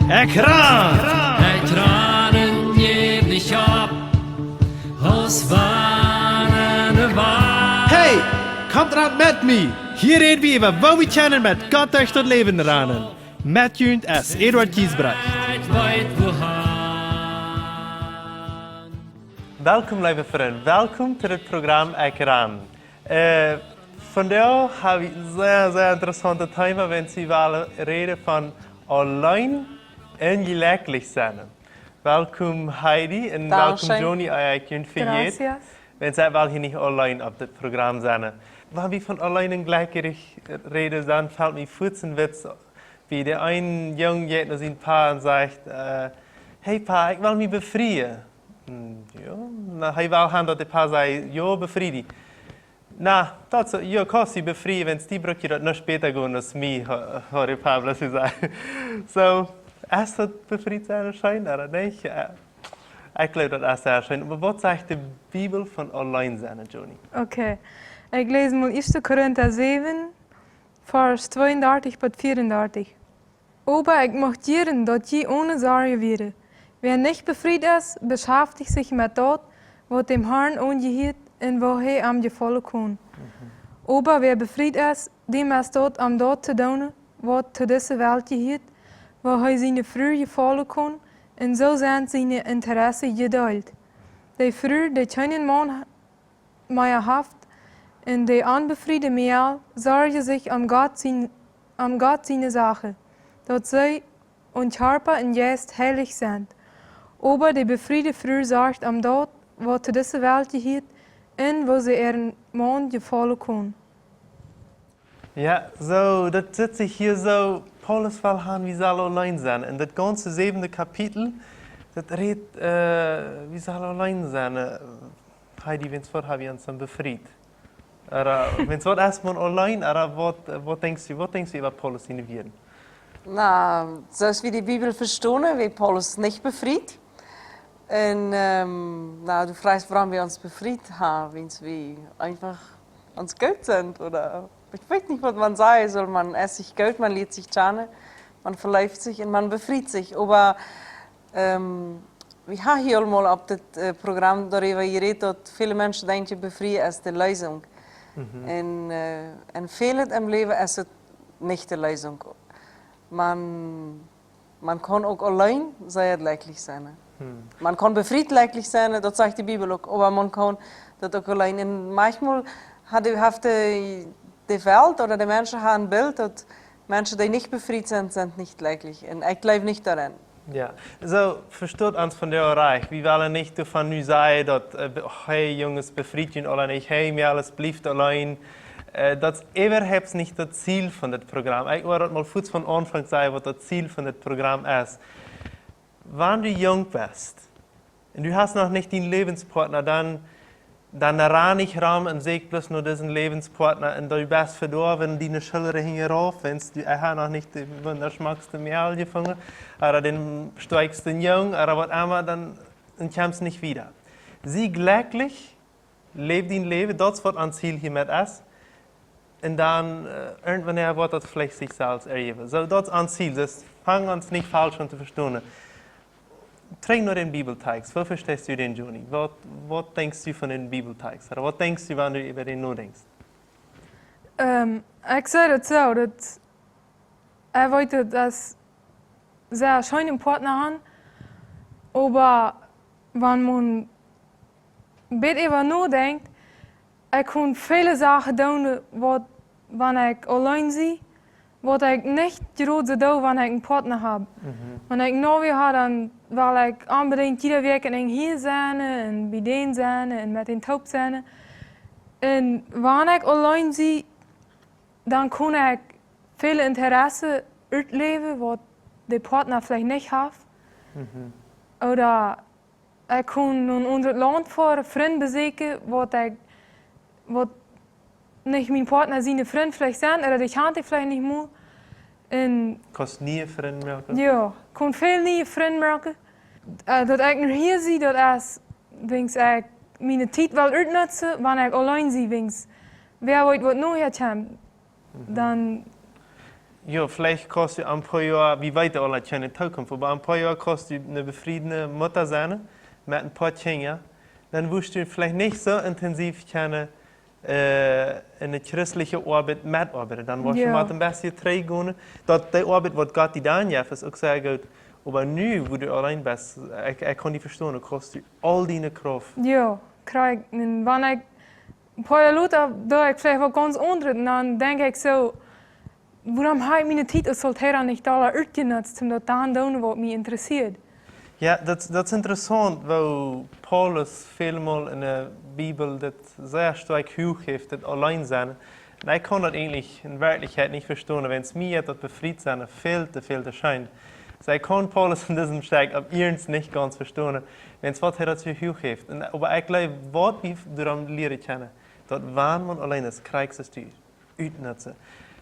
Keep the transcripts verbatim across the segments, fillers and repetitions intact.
Ekjran! Ekjran, jäw nich opp, aus wann ne Wal. Hey, komt ran met mie! Hia räd wie äwa, woo wie kjennen met Gott derch daut Läwen ranen. Met junt es Eduard Giesbrecht. Welkom, leewe Frind. Welkom to dit Programm Ekjran. Äh, vondoag hab wie een sea, sea interessauntet Thema, wan wie wellen räden von auleen un jlekjlich sennen. Welkom, Heidi, un welkom, Joni, ekj un Fijet. Gracias. Wan wie wellen hia nich auleen opp dit Programm sennen. Wan wie von auleen un jlekjlich räden, dan felt mie fuaz een Witz. Woo de een Jung jeit no sien Pa un sajcht, äh, "Hey Pa, ekj well mie befrieen." "Hm, jo." Na, hee well han daut de Pa sajcht, "Jo, befrie die." "Na, daut es, jo, kaust die befrieen, wan die bruck je daut nich bäta gonen aus mie," ha-, haud de Pa bloos jesajcht. Soo, es daut befriet sennen scheen, ooda nich? Äh, ekj jleew, daut es sea scheen. Oba waut sajcht de Bibel von auleen sennen, Joni? Okay. Ekj läs mol Ieeschte Korinta säwen, Varsch tweeundartich bat vieeundartich. Oba ekj mucht jieren, daut jie one Sorj wieren. Wäa nich befriet es, beschaftich sikj met daut, waut däm Harn aunjehieet un woo hee am jefaulen kaun. Mhm. Oba wäa befriet es, däm es daut, om daut to doonen, waut to dise Welt jehieet, woo hee siene Fru jefaulen kaun, un soo sent siene Interesse jedeelt. De Fru, dee kjeenen Maun mea haft, un de onbefriede Mejal sorjen sikj om Gott sien, om Gott siene Sachen, daut see en Kjarpa un Jeist heilich sent. Oba de befriede Fru sorcht om daut, waut to dise Welt jehieet, un woo see äaren Maun jefaulen kaun. Jo, soo, daut sitt sikj hia soo, Paulus well han, wie sellen auleen sennen. Un daut gaunze säwende Kapitel, daut rät, äh, wie sellen auleen sennen. Äh, Heidi, wäms waut hab wie ons dan befriet? Ooda, wäms waut es maun auleen, ooda waut, äh, waut denkjst du, waut denkjst du äwa Paulus siene Wieed? Na, soo aus wie de Bibel vestonen, wia Paulus nich befriet. Un, ähm, na, du frajchst, wuarom wie ons befriet haben, wiels wie eefach ons goot sent, ooda? Ekj weet nich, waut maun sajen saul. Maun es sikj goot, maun lieet sikj kjanen, maun veleeft sikj un maun befriet sikj. Oba, ähm, wie haben hia aul mol opp dit, äh, Programm doaräwa jerät, daut väle Menschen denkjen, befrieen es de Leesunk. Mhm. Un, äh, un väl em Läwen es et nich de Leesunk. Maun Maun kaun uk auleen sea jlekjlich sennen, ne? Hm. Maun kaun befriet jlekjlich sennen, ne? Daut sajcht de Bibel uk, oba maun kaun daut uk auleen. Un maunchmol haft de, haft de, de Welt ooda de Menschen haben een Bilt, daut Menschen, dee nich befriet sent, sent nich jlekjlich. Un ekj jleew nich doaraun. Jo, soo vestot ons vondoag rajcht. Wie wellen nich doavon nu sajen daut, äh, be-, hey Junges, befriet junt aula nich, hey Mejales, blieft auleen. Äh, daut es äwahaupt nich daut Ziel von dit Programm. Ekj well daut mol fuaz von Aunfank sajen, waut daut Ziel von dit Programm es. Wan du junk best un du hast noch nich dien Läwenspartna, dan, dan ran nich rom un sieekj bloos no disen Läwenspartna un du best vedoawen, diene Schullren hinjen rauf, wan du, äh, noch nich de wundaschmockste Mejal jefungen, ooda dän stoakjsten Jung, ooda waut emma, dan, dan kjemst nich wieda. Sie jlekjlich, läw dien Läwen, daut es waut ons Ziel hiamet es. Un dan, äh, irjentwanea woat daut veleicht sikj selfst erjäwen. Soo, daut es ons Ziel. Soo, fang ons nich faulsch aun to vestonen. Trigj no dän Bibeltext. Woo vesteist du dän, Joni? Waut, waut denkjst du von dän Bibeltext? Ooda waut denkjst du, wan du äwa dän nodenkjst? Ähm, ekj see daut soo, daut ekj weet, daut es sea scheen, eenen Partna han, oba wan maun een bät äwa nodenkjt, ekj kaun väle Sachen doonen, waut, wan ekj auleen sie, waut ekj nich jrod soo doo, wan ekj eenen Partna hab. Mhm. Wan ekj eenen Novio hab, dan well ekj onbedinjt jiede Wäakj en een hia sennen un bie dän sennen un met dän toop sennen. Un wan ekj auleen sie, dan kaun ekj väl Interesse utläwen, waut de Partna veleicht nich haft. Mhm. Ooda ekj kaun no een aundret Launt foaren, Frind besieekjen, waut ekj, waut nich mien Partna siene Frind veleicht sent, ooda dee kjant ekj veleicht nich mol. Un kaust niee Frind moaken? Jo, kaun väl niee Frind moaken. Äh, daut ekj nu hia sie, daut es, wiels ekj miene Tiet well utnutzen, wan ekj auleen sie, wiels wäa weet, waut nohäa kjemt. Mhm. Dan Jo, veleicht kaust du een poa Joa, wie weeten aula kjeene Tookunft, oba een poa Joa kaust du eene befriede Mutta sennen, met een poa Kjinja. Dan wurscht du veleicht nich soo intensiv kjennen äh, en de christelje Oabeit metoabeiden. Dan woascht du Jo. Mau een bät trigjgonen. Daut de Oabeit, waut Gott die dan jeft, es uk sea goot. Oba nu, wua du auleen best, ekj, ekj kaun die vestonen, du kaust du aul diene Krauft. Jo, krakjt. Un wan ekj een poa Joa lota, doo ekj veleicht waut gaunz aundret. Un dan denkj ekj soo, wuarom hab ekj miene Tiet aus Soltera nich dolla utjenutzt, om daut to doonen, waut mie interessieet? Jo, daut, daut es interessaunt, woo Paulus väl mol en de Bibel daut sea stoakj huach haft, daut auleen sennen. Un ekj kaun daut eejentlich en Werkjlichkjeit nich vestonen, wiels mie jeit daut befriet sennen väl too väl too scheen. Soo, ekj kaun Paulus en disen Stekj opp iernst nich gaunz vestonen, wiels waut hee daut soo huach haft. Un, oba ekj jleew, waut wie doaraun lieren kjennen, daut wan maun auleen es, krakjt soo es, utnutzen.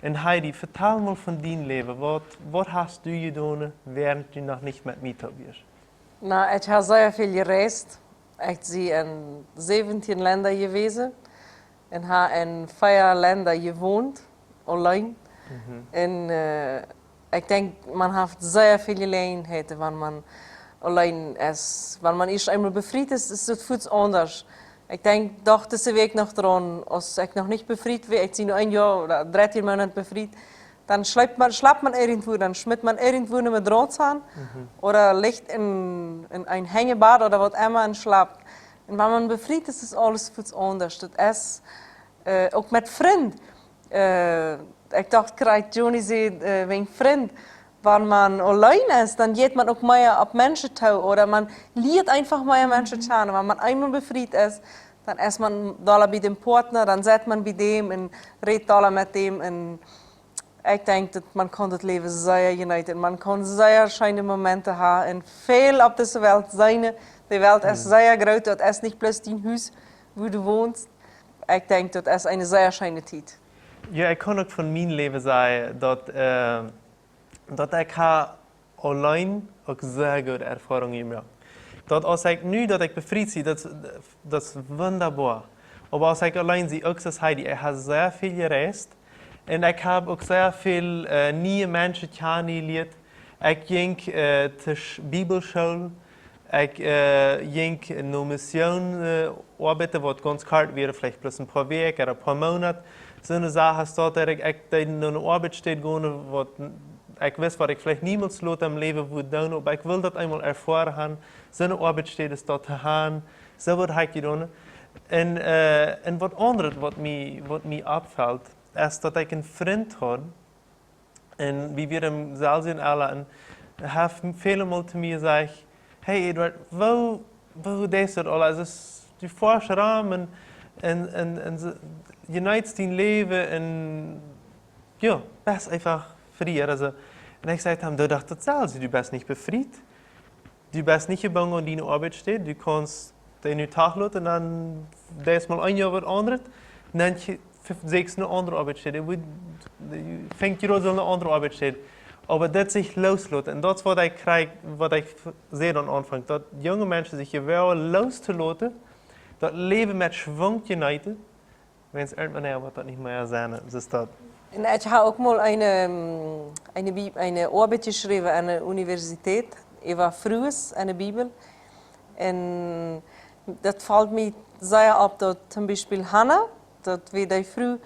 Un Heidi, vetal mol von dien Läwen. Waut, waut hast du jedonen, wäarent du noch nich met mie toop wieescht? Na, ekj hab sea väl jereist. Ekj sie en säwentieen Lenda jewast un hab en vea Lenda jewont, auleen. Mhm. Un, äh, ekj denkj, maun haft sea väl Jeläajenheiten, wan maun auleen es. Wan maun ieescht eemol befriet es, es daut fuaz aundasch. Ekj denkj, docht dise Wäakj noch doaraun, aus ekj noch nich befriet wia, ekj sie nu een Joa ooda dartieen Moonat befriet, dan schlapt maun, schlapt maun irjentwua, dan schmitt maun irjentwua een Matrauz han, mhm, ooda licht en, en een Henjebad ooda waut emma un schlapt. Un wan maun befriet es, es aules fuaz aundasch. Daut es, äh, uk met Frind. Äh, ekj docht, krakjt Joni säd, äh, wäajen Frind. Wan maun auleen es, dan jeit maun uk mea opp Menschen too, ooda maun liet eefach mea Menschen kjanen. Wan maun eemol befriet es, dan es maun dolla bie dän Partner, dan sett maun bie däm un rät dolla met däm. Un ekj denkj, daut maun kaun daut Läwen sea jeneeten. Maun kaun sea scheene Momenten haben un väl opp dise Welt seenen. De Welt es, mhm, sea groot, daut es nich bloos dien Hus, wua du wonst. Ekj denkj, daut es eene sea scheene Tiet. Jo, ekj kaun uk von mien Läwen sajen, daut, äh, daut ekj hab auleen uk sea goode Erfoarungen jemoakt. Daut aus ekj nu, daut ekj befriet sie, daut, daut es wundaboa. Oba aus ekj auleen sie, uk soo aus Heidi, ekj hab sea väl jereist. Un ekj hab uk sea väl, äh, niee Menschen kjanen jelieet. Ekj jinkj, äh, to Sch-, Bibelschool. Ekj, äh, jinkj no Mission, äh, oabeiden, waut gaunz kort wia, veleicht bloos een poa Wäakj ooda een poa Moonat. Soone Sachen aus daut, daut ekj, ekj deed no eene Oabeitsstäd gonen, waut ekj wist, waut ekj veleicht niemols lota em Läwen wudd doonen, oba ekj wull daut eemol erfoaren haben, soone Oabeitsstäd es daut to haben, soo waut hab ekj jedonen. Un, äh, un waut aundret, waut mie, waut mie oppfelt, es daut ekj een Frint haud, un wie wieren em selwjen Ella un haft väle Mol to mie jesajcht: "Hey Eduard, woo, woo deist du daut aules? Aulsoo, du foascht rom un, un, un, un soo, jeneetst dien Läwen un, jo, best eefach frie." Aulsoo, un ekj säd to am: "Du, daut, daut selwje, du best nich befriet." Du best nich jebungen aun diene Oabeitsstäd, du kaust dee nu tachloten un dan deist mol een Joa waut aundret, un dan kj-, f-, sieekjst ne aundre Oabeitsstäd, du, du fangst jrod soo ne aundre Oabeitsstäd. Oba daut sikj loosloten, un daut es waut ekj kjrieech, waut ekj f-, säd aum Aunfank, daut junge Menschen sikj jewäa loostoloten, daut Läwen met Schwung jeneeten, wiels irjentwanea woat daut nich mea sennen, soo es daut. Un ekj hab uk mol eene, mm, eene Bib-, eene Oabeit jeschräwen aun de Universität, äwa Frues aun de Bibel. Un daut felt mie sea opp, daut toom Biespel Hanna, daut wia dee Fru,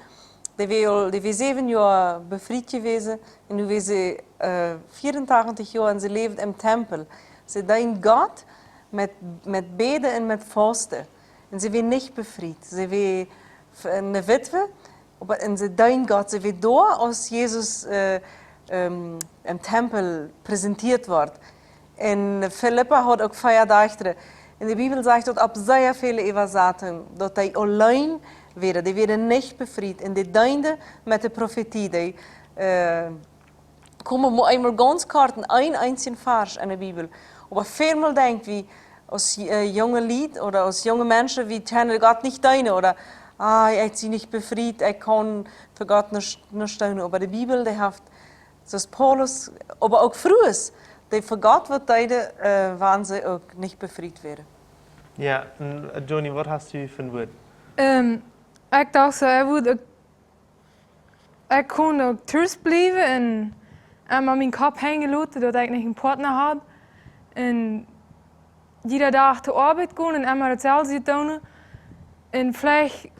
dee wia aul, dee wia säwen Joa befriet jewast, un nu wia see, äh, vieauntachentich Joa un see läwd em Tempel. See deend Gott met, met Bäden un met Fausten. Un see wia nich befriet. See wia f-, ne Witwe, oba, un see deend Gott. See wia doa, aus Jesus, äh, ähm, em Tempel präsentieet wort. Un Philippa haud uk vea Dajchta. Un de Bibel sajcht daut opp sea väle Äwasaten, daut dee auleen wieren, dee wieren nich befriet. Un dee deenden met de Profetie, dee, äh, kome mau eemol gaunz kort en een eensjen Varsch enne Bibel. Oba väl Mol denkj wie aus, äh, junge Lied ooda aus junge Menschen, wie kjennen Gott nich deenen ooda, ah, ekj sie nich befriet, ekj kaun fa Gott nich, nich deenen. Oba de Bibel, dee haft, soo aus Paulus, oba uk Frues, dee fa Gott waut deeden, äh, wan see uk nich befriet wieren. Jo, un, äh, Joni, waut hast du fa een Wuat? Ähm, ekj docht soo, hee wudd uk Ekj kunn uk tus bliewen un emma mien Kopp henjen loten, daut ekj nich een Partner hab. Un jieda Dach to Oabeit gonen un emma dautselwje doonen. Un veleicht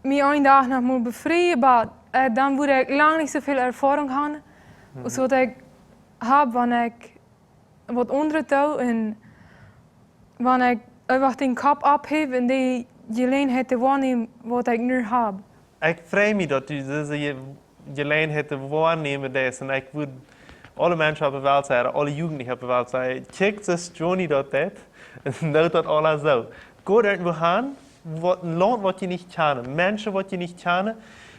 mie een Dach noch mol befrieen, oba, äh, dan wudd ekj lang nich soo väl Erfoarunk haben, aus waut ekj hab, wan ekj waut aundret doo un wan ekj eefach dän Kopp opphäw un de Jeläajenheit woanäm, waut ekj nu hab. Ekj frei mie, daut du dise Je-, Jeläajenheit woanämen deist. Un ekj wudd aule Menschen opp de Welt sajen, aule Jugendliche opp de Welt sajen, kjikjt, soo aus Johnny daut deed. Un doot daut aula soo. Got irjentwua han, waut, een Launt, waut jie nich kjanen, Menschen, waut jie nich kjanen,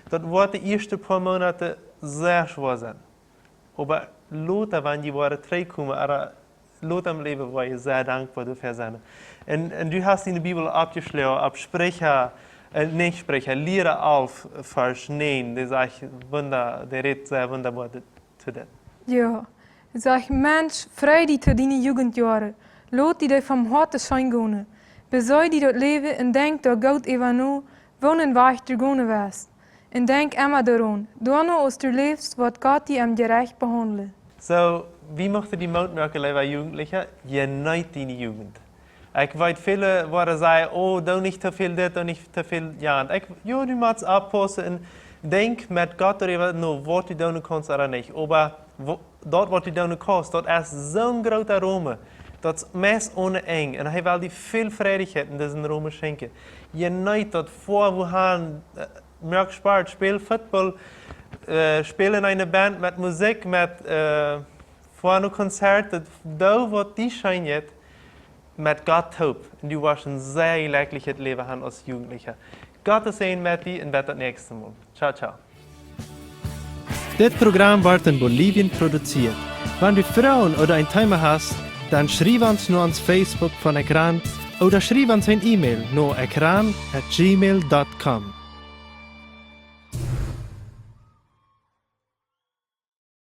daut woat de ieeschte poa Moonaten sea schwoa sennen. Oba lota, wan jie woaren trigjkomen, ooda lota em Läwen, woa jie sea dankboa doafäa sennen. Un, un du hast enne Bibel oppjeschloagen, opp Spricha, äh, nich Spricha, Liera alf, Varsch näajen, dee sajcht wunda-, dee rät sea wundaboa to dit. Jo. Sajcht: Mensch, frei die to diene Jugendjoaren. Lot die dee vom Hoaten scheen gonen. Besee die daut Läwen un denkj doa goot äwa no, woonen Wajch du gonen woascht. Un denkj emma doaraun, doano aus du läfst, woat Gott die em Jerecht behaundlen. Soo, wie muchten die Moot moaken, leewa Jugendlicha, jeneet diene Jugend. Ekj weet, väle woaren sajen, oh, doo nich too väl dit, doo nich too väl jant. Ekj, jo, du motst oppaussen un denkj met Gott doaräwa no, waut du doonen kaust ooda nich. Oba wo-, daut, waut du doonen kaust, daut es soon groota Rom, daut es meist onen Enj. Un hee well die väl Freiheit en disen Rom schenkjen. Jeneet daut, foa wua han, äh, moak Sport, späl Football, äh, späl en eene Band met Musikj, met, äh, foa no Konzert, daut, doo waut die scheen jeit, met Gott toop. Un du woascht een sea jlekjlichet Läwen han aus Jugendlicha. Gott sie met die un bat daut näakjste Mol. Ciao, ciao. Dit Program woat en Bolivien produziert. Wan du Froagen ooda een Thema hast, dan schriew ons no ons Facebook von Ekran ooda schriew ons een E-Mail no ekran at gmail dot com.